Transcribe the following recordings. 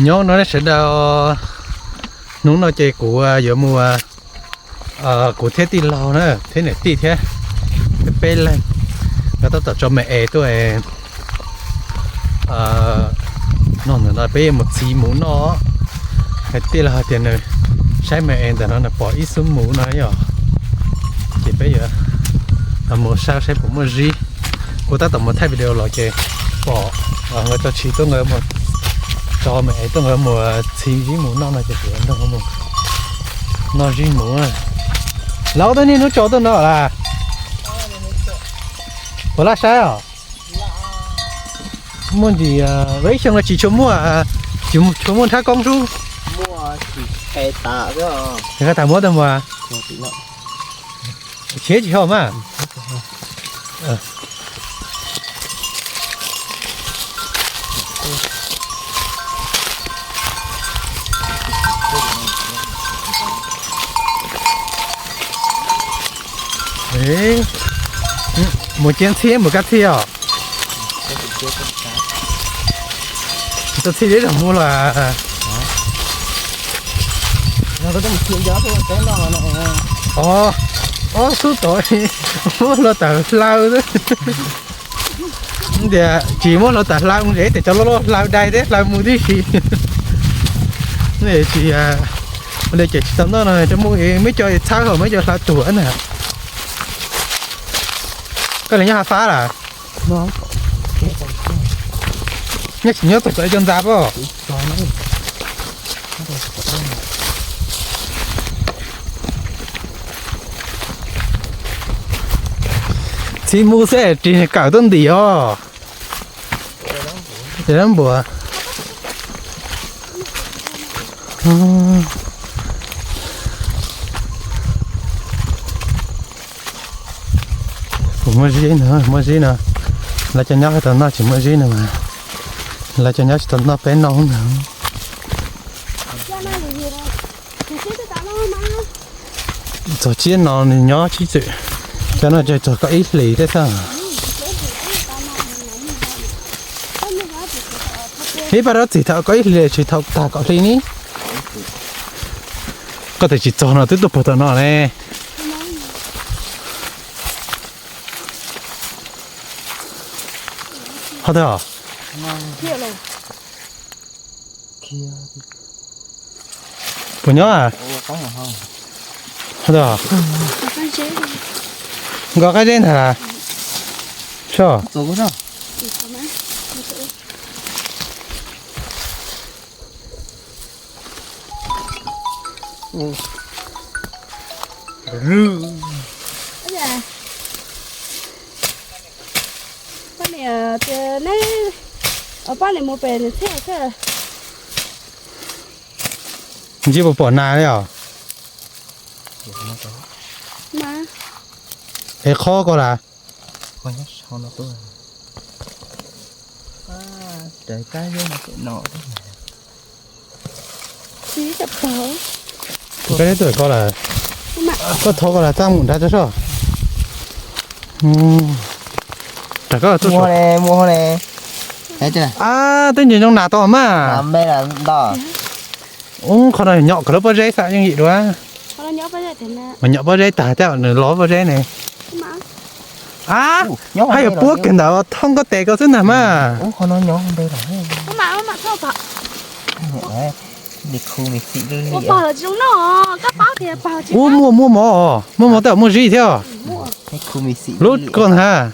Nyob no sawv daws, hnub no ces kuv yuav mus, kuv thiab tij laug na thiab niam tij thiab, peb leeg, nkawd tab tom tso me es tuaj. No ntawm no peb yuav mus txhiv mus noj. Hais tij laug hais tias nws saib me es ntawm no nws pom ib xub mus no yog, ces peb yuav mus saib saib puas muaj zib. Kuv tab tom mus thaij video los ces pom nkawd tso tshis tuaj, nkawd mus tso me es tuaj, nkawd mus txhiv zib mus noj no ces kuv nrog mus noj zib mus. Lawv ua tau niaj hnub tso tuaj no las? Puas laj saib os? Muaj ntsis, ib xyoo no tsis tshua muaj, tsis tshua muaj nrhab koob sub. Qhov tas muab tau mus, khiav tsis hau mas. Mus cia ntxhib mus kab txhib os. Tsis tau txhij li zog mus los. Ob xub tod muab hluav taws hlaw xwb. Tias tsis muab hluav taws hlaw mus es tes cov loj loj hlaw dai thiab hlaw mus tib si. Tsis, ua li ces tsis tau noj no rau mus, muab cov txhawb hauv muab cov hlaw tuag na. Koj li nyob hav fab lawm? Nyob tsis nyob tau kom cov ntxa pob. Txhiv mus xwb tsis kawm tuaj ntim os. Ces dab npuas. Kuv muaj zib no, muaj zib no. Lawv cov nyob hais tau noj tsis muaj zib no mas. Lawv cov nyob tsis tau noj peb noj na. Txog tsiab no nws nyob sib txwm, cov no ces txog kaum ib hlis thiab xwb. Ib pab rov txim thaum kaum ib hlis tsis thaum tag kaum hli ni. Koj tias tsis txog no twb tuaj puag tom no ne. Ho tag. Puas nyob? Nkos qab zeb ntag las? Soj. Ntsib puas pom nas li os? Es qhov ko las? Koj neb tuaj ko lawm, koj thov ko lawm txaj mus nrad tso soj. Rov koj tuaj. Ab, twb ntse zoo nas tau mas. Ub, qhov no nyom kom lub pob zeb xav yooj yim dua. Mas nyom pob zeb tag thiab nws los pob zeb ne. Ab, haj yam puab kiag ntawd thoob koj tes koj xwb ntag mas. Ub, muaj muaj mov, muaj mov tej zaum muaj zib thiab. Lub koj ntag.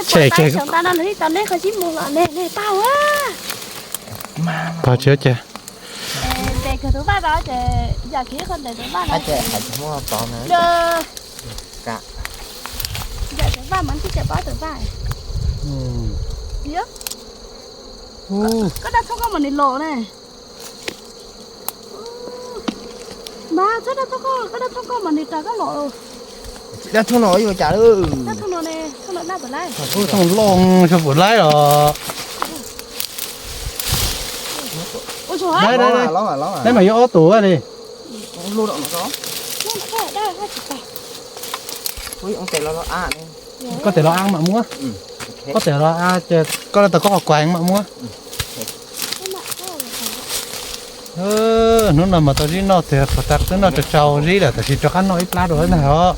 Tshem kiag. Pog tsis ua cas. Mas txhob dab thooj koj, koj dab thooj koj mas nws raws koj los. Dab thooj no yuav cas lawm? Dab thooj no ne, thooj no dab pam laib. Thooj loj xyov pam laib os. Ua tsuag. Dab mas yuav ob tug li. Koj tes los ab mam muab. Koj tes los ab ces koj tau koj qhov kuav mam muab. Hnub no mas tau zib noj tiag, puas tas twb noj tsau tsau zib lawm, tab sis rov qab noj ib plab dua na os.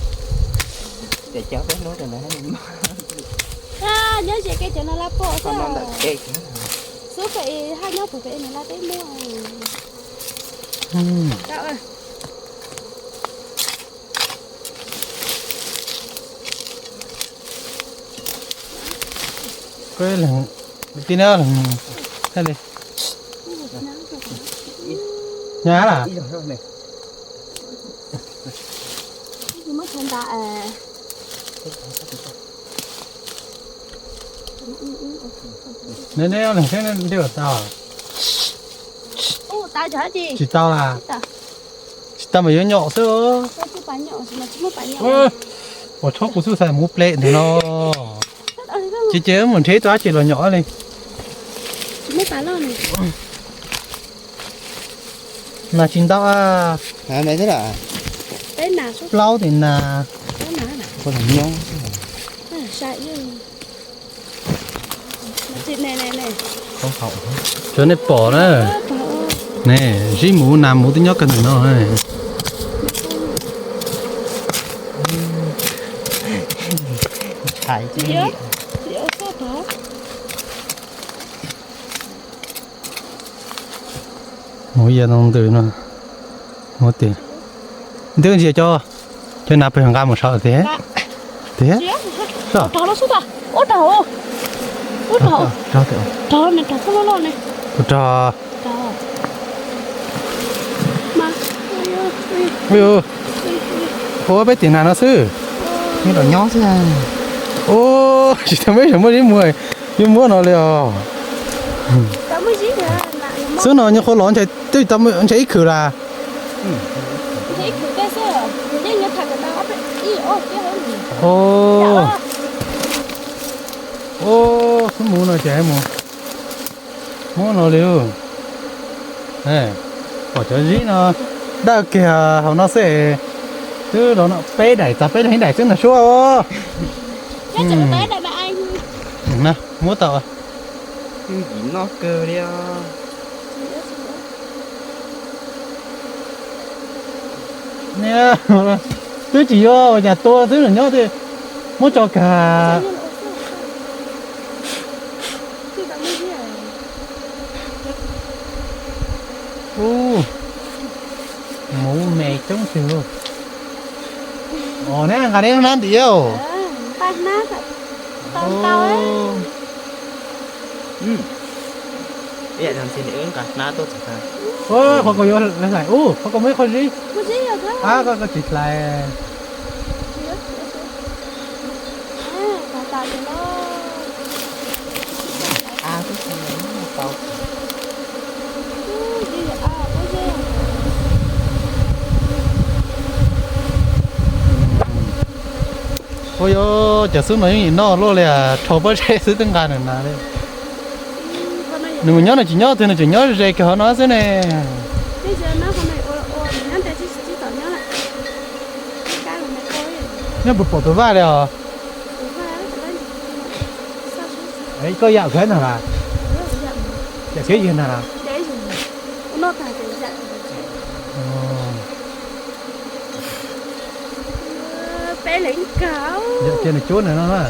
Koj leeg, ti na leeg, li. Nyab lawm. Neb, neb leeg thiab neb ntiaj tau. Tsis tau las. Tsis tau mas yuav nyom xwb. Pom txhob kuv xub xais mus ple ntawm no. Ces ces mus nrhiav ib tug dab tsi los nyom li. Nas tsis ntau. Plaub tis nas. Cov nej pom na, ne, zib muv nas muv twb nyob kawg ntawm no. Mus ya no ntws no. Mus tias, ntiab ntsia cov, cov nas pes nqa mus saud tiag. Tiag. Ua rog, peb tias nas no xwb. Nyob xwb. Tsis tau, peb tseem muaj zib muag, yuav muab no li os. Xwb no nyuam qhuav los ntshe twb tau ntshe ib khwm las. Xub muv no ces mus muab no li. Pom cov zib no dawb kiag hauv no xwb. Twb los no peb daim, txog peb leeg ib daim xwb no suab. Muab tau. Twb yim noj kawg li. Twb tsis yuav ua cas tua xwb, nyob muab tso kag. Ub, muv me coob tiag. Os, neb nqa neb hnab ntim. Qhov ko yuav hlais, ub, qhov ko muaj ib qho zib. Koj tsis hlais. Ua yog cov xub no yeej yim noj luaj li, rho pob zeb xwb twb nqa nws nas li. Nws mus nyob nws tsis nyob twg, nws tseem nyob ze kiag hauv no xwb ne. Nyob puas pom tus vaj li os? Koj yam khav ntag las? Yam kev yig ntag las? Yam tias nws cuab nws no na.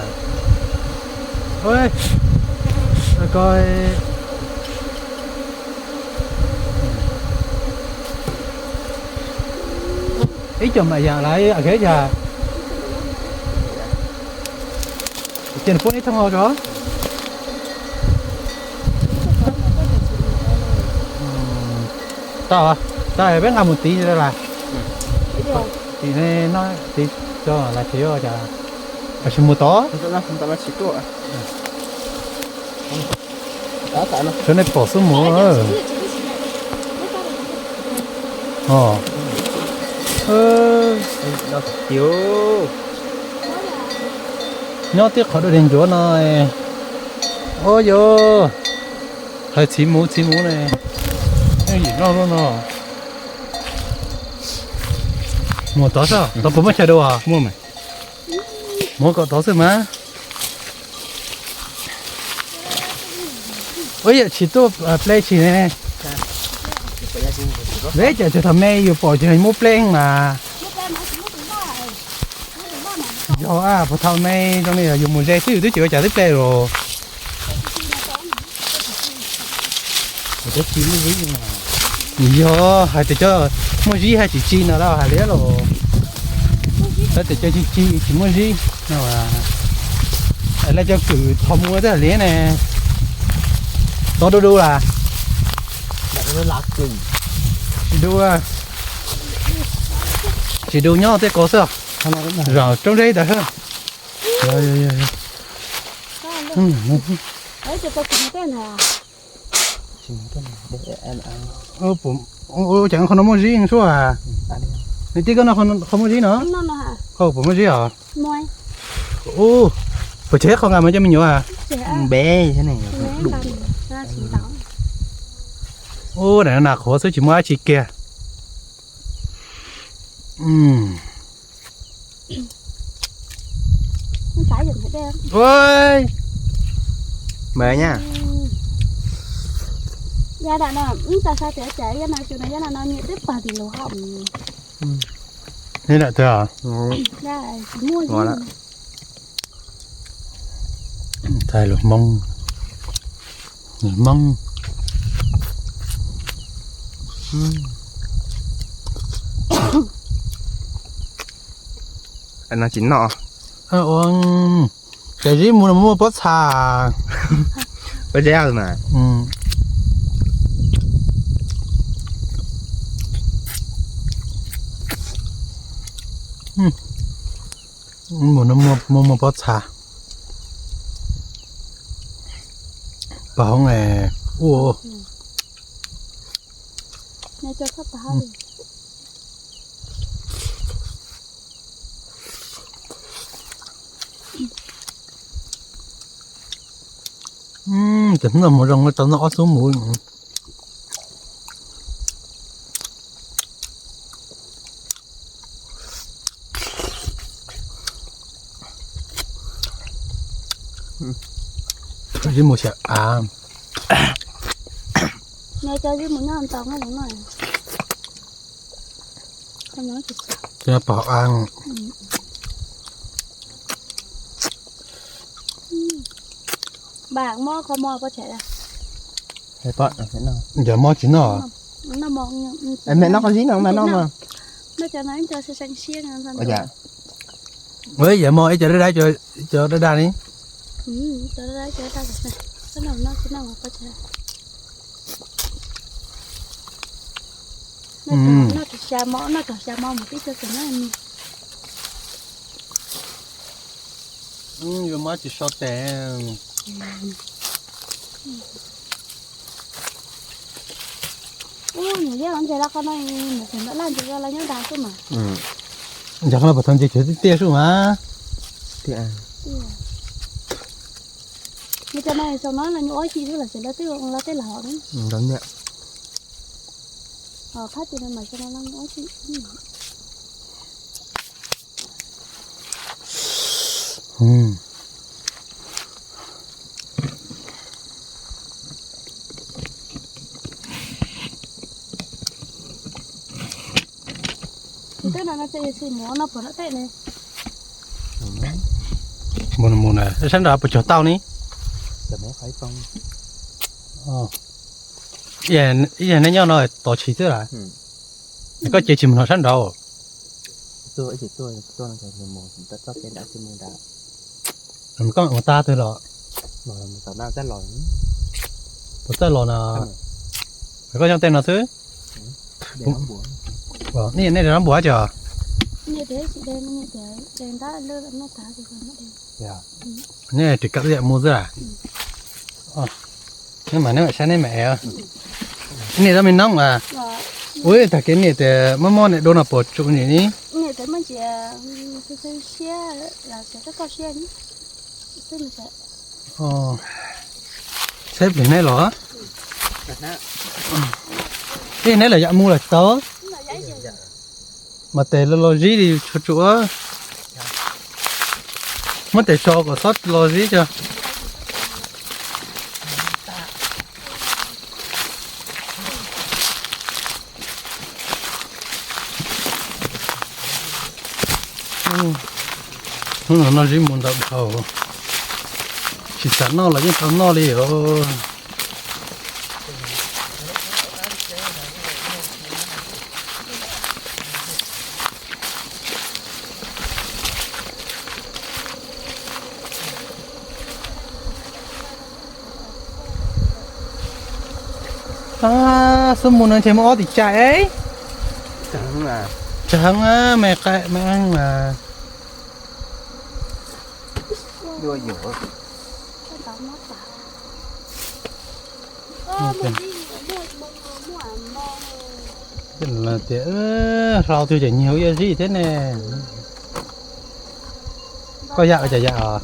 Ko ib co mam yam las, yam kev yig. Ces nws pub neb thooj hau tso. Tau, tau, peb nqa mus tiv las. Tiv no, tiv tso las tsis yuav cas. Tab sis mus tod. Sawv nej pom xwb mus. Nyob tib qhov dua dig ncuav no. Ua yog, hais txiv mus txiv mus ne. Yeej yim noj luaj no. Mus tod xwb, tod puas muaj chaw dua? Mus kom tod xwb mas. Ua yam tsis tuaj ple tsis ne. Peb cas thaum me yus pom ces muab pleb mas. Yog a, puas thaum me zoo li yus mus ze xwb yus twb tsis ua cas twb pleb los. Yog hais tias cov muaj zib haj tsis tsi no tau hais liab los. Hais tias cov tsis tsi tsis muaj zib no. Lawv cov kwm thaum mus twb hais liab ne. Tov du du las. Tsis du, tsis du nyob tej ko xwb. Zaum roob zeb tas xwb. Ces qhov no muaj zib sua. Nws tib koj no qhov muaj zib no. Qhov puas muaj zib os? Puas tseg qhov nqa mus coj me nyuam? Ub, daim no nas qhuav xwb tsis muaj dab tsi kiag. Txais lus Hmoob, lus Hmoob. No tsis noj. Ua, ces zib mus muaj pob txha. Pob zeb mas. Mus no muaj muaj pob txha. Pos hoob ua. Ces hnub no mus zoo tau noj ob xub mus. Zib mus xyaw av. Pom av. Yog mob tsis noj. Noj qhov zib no mas noj mas. Yog mob ib co dab dab, co dab dab li. Yuav mob tsis so tes. Ub, nws yeej ntses los qhov no, nws tseem ntawm laj ntses los nyob dag xwb mas. Ntses qhov no puas tau ntses chaw tiaj tiaj xwb mas. Nws cov no xyoo no los nyuaj ob yim xwb los tseem lawv twb los tej laus. Phab twg no mas xyoo no los nyuaj ob yim. Mus mus na, sab nraud puas cog tau ne? Ib yam nej nyob no tos tshis xwb las. Koj ces tsis mus no sab nraud. Koj mus tag twg los? Puas txawj los no? Koj nyob tej no xwb. Nej, nej rov npuas tso. Nej ris kav liam mus xwb las. Nej mas nej mam saib nej mam ev. Nej tau me noob as. Ua tag kev niam tias mob mob niam dua no puas tsum niam ni? Saib plig neb los. Ib neb los yam mus los tsis tau. Mas tes los los zib li tshuav tsum. Muab tes so kom txhob los zib tso. Hnub no noj zib mus ntau dhau, tsis xav noj los yeej tau noj li os. Xub mus no ntshe muaj ob tim tsaig. Tsawg heev, me qaib me eeb mas. Tias hlau twg ces nyiag ua zib thiab ne. Koj yam ua cas yam os?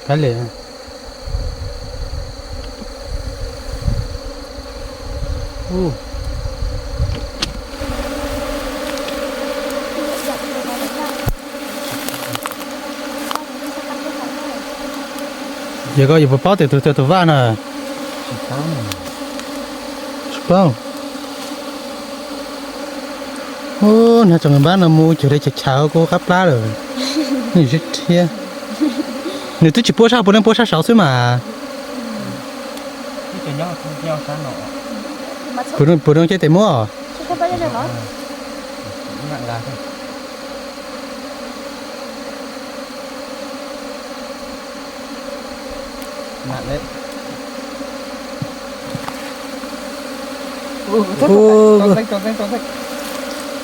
Kav liam. Yog koj yuav puas paub tias tus twg tus vaj na? Tsis paub. Ub, nag tsoom npab no mus cuag li chaw chaw kuj qab plab lawm. Nws sib rhiab. Nws twb tsis puab sab, puab neej puab sab saud xwb mas. Puas zoo coj tes muab?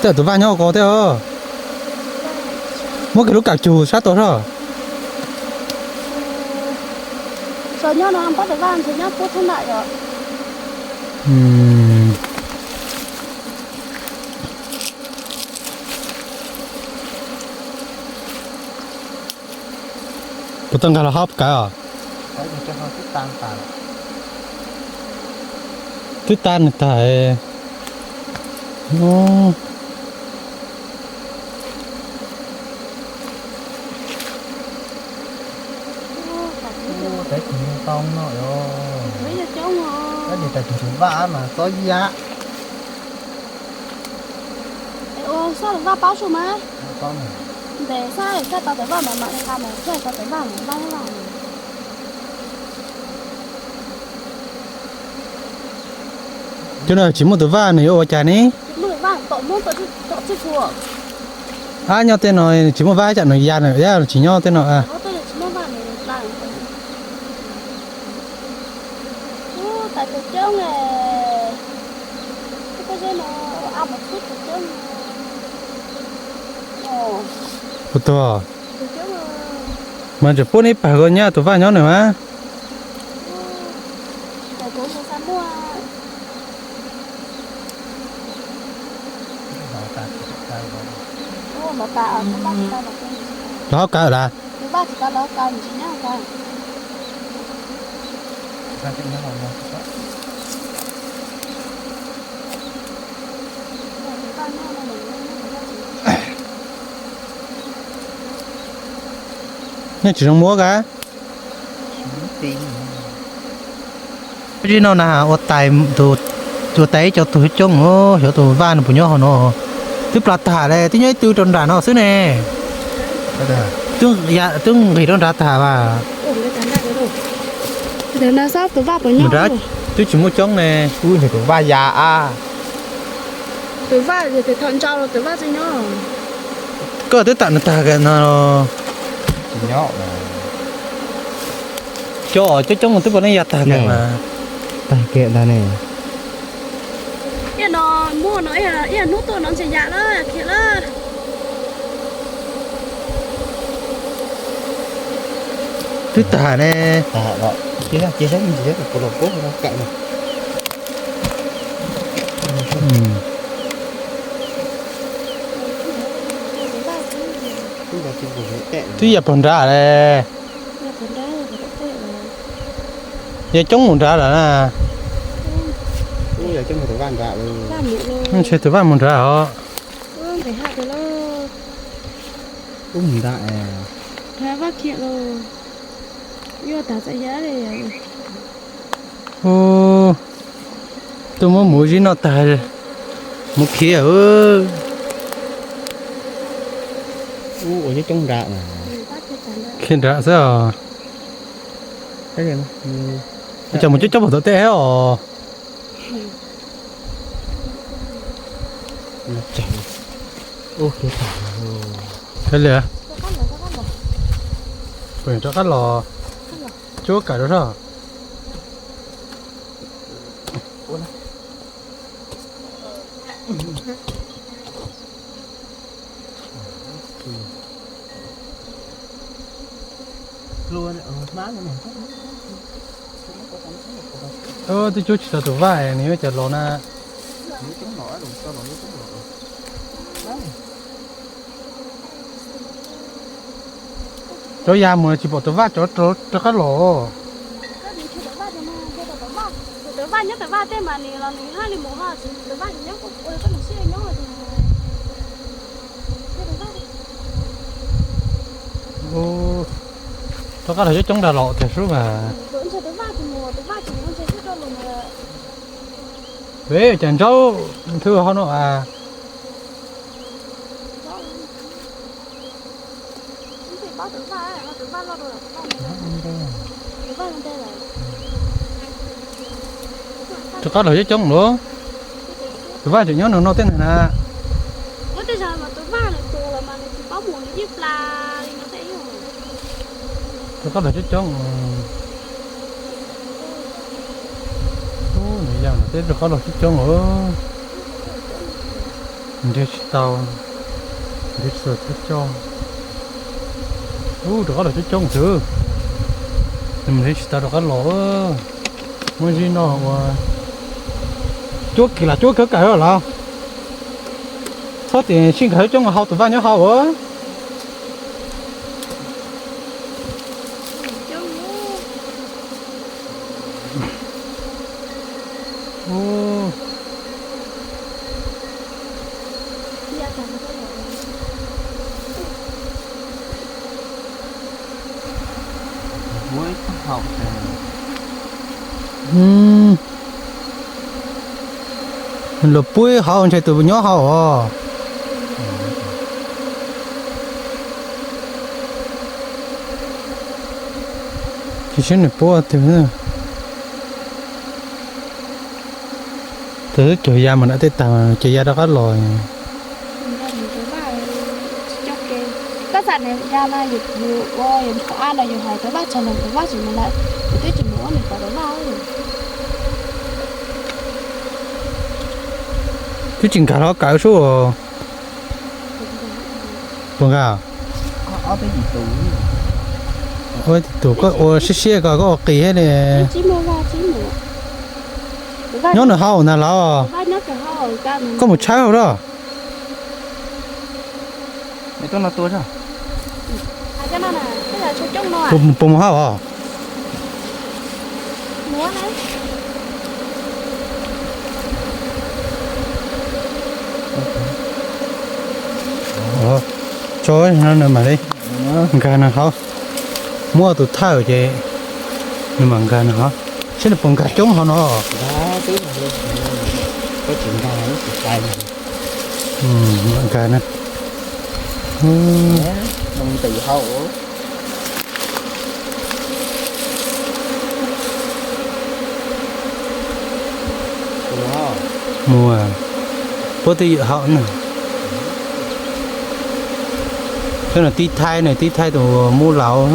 Tej tus vaj nyob ko thiab. Muab kiag lub kam cug sab tod soj. Puas tau nkag los hab kawg os? Twb tag nws tag. Tab sis tus vaj mas txob yam. Xab tus vaj paub su mas. Ntes xab xab tau tus vaj mas mam li nqa mus xab tau tus vaj mas vaj vaj. Cov no tsis muaj tus vaj nws yuav ua cas ne? Ab, nyob tej no tsis muaj vaj tsam nws ya na, tsis nyob tej no. Kuv tuag mas tseem pub neb pawg ko nyob tus vaj nyob nws mas. Los hauv kaw lawm. Nej tsis zoo muab ka. Zib no na ua tais, ua tais ib co tug coob, xyov tus vaj nws puas nyob hauv no. Twb plas tag li, twb nyob ib tw rau nram no xwb ne. Twb nqis rau nrad tag vas. Twb tsis muaj coob ne. Ub, tus vaj ya a. Tus vaj, tus vaj tsis nyob. Koj twb tam nws tag kiag no. Cov coob coob twb puav leej ya tag kiag mas. Tag kiag ntag ne. Ib no muaj no, ib hnub tuaj no ntshe ya lawm khiav lawm. Twb tag ne. Twb ya pog nrad le. Ya coob mus nrad lawm na. Ntshe tus vaj mus nrad os. Ub, nta, tuaj muab mus zib noj tag, mus khiav. Ub, ua coob coob nra, khiav nram xwb os. Cas mus coob coob pom tau tej os. Kav liam, rov qab los, cuab kawm rau soj. Twb cuab tsis tau tus vaj, nws yuav cas los na. Cov ya mus tsis pom tus vaj, rov qab los. Rov qab los coob coob nra los tiag sub mas. Peb cas ntsaub nthwv hauv no as. Rov qab los coob coob lawm. Tus vaj tseem nyob no no tej ntag na. Rov qab los coob coob. Ub, nws ya no tej rov qab los coob coob os. Nrhiav tsis tau, nrhiav tsis tau thaj coj. Ub, rov qab los coob coob xwb. Nws mus nrhiav tsis tau rov qab los. Muab zib noj ua cuab kiag los cuab kawg kawg los. Txhob tias sib nkag coob coob hauv tus vaj nyob hauv. Luag pub ib hauv ntshe tus nyob hauv os. Tsis sib nws puab twg. Tus twb cuag ya mus nram tej tag, ces ya rov qab los. Koj xam nws ya mas yus ua yus qhov ab no yus hais rov vaj tshaj no rov vaj tsis mus lawm, yus twb tsis mus ua nws qhov rov vaj. Twb tsis nkag los kawm sub. Puas nkag? Ua tus koj ua siab siab ko koj ua qis thiab li. Nyob nws hauv ntag los. Koj mus tshawb hauv los. Puas mus hauv os? Tso no mam li nkag nws hauv. Muab tus thawj ces nws mam nkag nws hauv. Saib nws puas nkag coob hauv no. Nkag na. Mus, puab twb ywm hauv na. Cov no tib thaij na, tib thaij tus muab laus.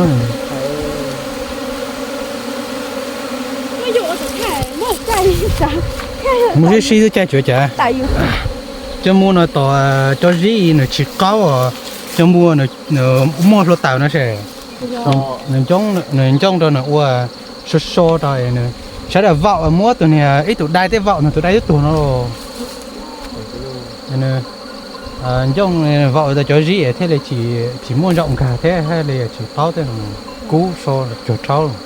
Mus sib sib twb caij tsuav cas. Cov muaj no tos cov zib nws tsis qaub os. Cov muaj muaj hluav taws no se, nws ncoob rau nws ua so so rau, sawv daws vaum muab tus niag ib tug dai tej vaum nws tus dai twb tuag no los. Nws ncoob vaum tau cov zib thiaj li tsis muaj ntsaum nkag thiab thiaj li tsis qaub tej no, kub so cuag rhaub los.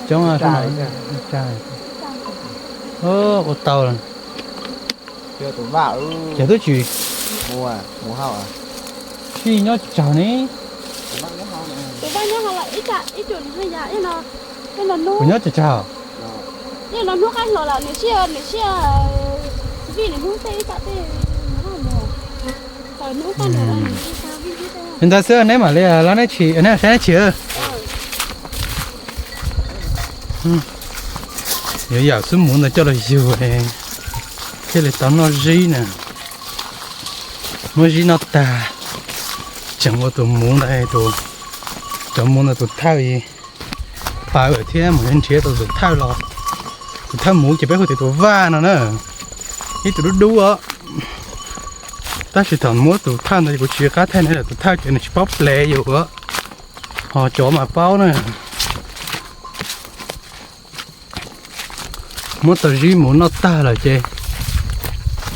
Tsis coob, ua tau lawm. Ces twb tsis, tsis nyob tsis tsawg ne. Kuv nyob tsis tsawg. Li ntawd xwb neb mam li los neb chim, neb saib neb chim. Yuav yam xub muv ntawd coj los yug thiaj li tau noj zib na. Muab zib noj tag, tseem ua tus muv ntawd, cov muv ntawd tus thawj paws thiab mus nrhiav tau tus thawj los. Tus thawj muv ces peb hu tias tus vaj no na, ib tug dub dub os. Tab sis thaum muab tus thawj ntawd kuv tsis qab thaij ne, tus thawj ces nws tsis paub plev yus, ho cov mas paub na. Muab tau zib muv noj tag lawm ces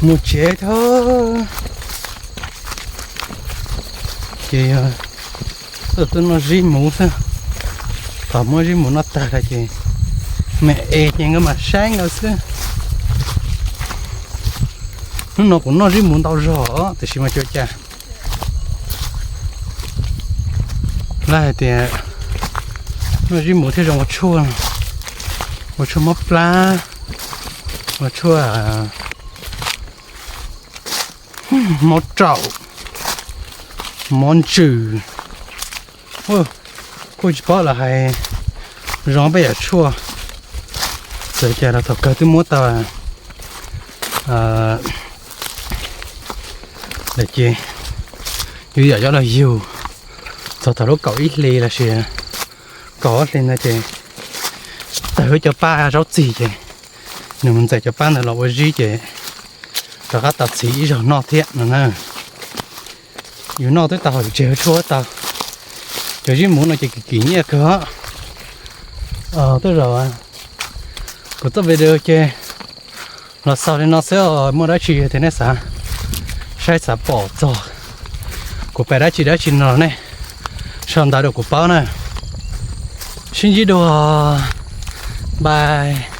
mus tsev thiab. Ces yog tuaj noj zib muv xwb. Thaum muab zib muv noj tag lawm ces me es ces nkawd mam saib nkawd xwb. Hnub no kuv noj zib muv ntau zog tiam sis mas tsis ua cas. Lawv hais tias noj zib muv thiaj zoo ua tshuaj, ua tshuaj mob plab, ua tshuaj mob raum, mob ntsws. Kuj tsis paub lawv hais zoo peb yam tshuaj. Txawm cas los thaum kawg twb muab tau lawm ces yuav yam coj los yug txog thaum lub kaum ib hlis los sis kaum ob hlis ntawd ces tawg cov paj zaub txig ces nws mus ntxais cov paj ntawd los ua zib ces rov qab tau txiv ib zaug noj thiab no na. Yus noj twb tau hauv tseg tshuaj tau. Cov zib muv no ces kim kim nyiaj kawg. Tej zaum kuv txoj video ces los xaus li no xwb os, muaj dab tsi tias nej xav saib xav pom txog kuv pem dab tsi dab tsi no los nej sau ntawv rau kuv paub na. Sib ntsib dua, bye.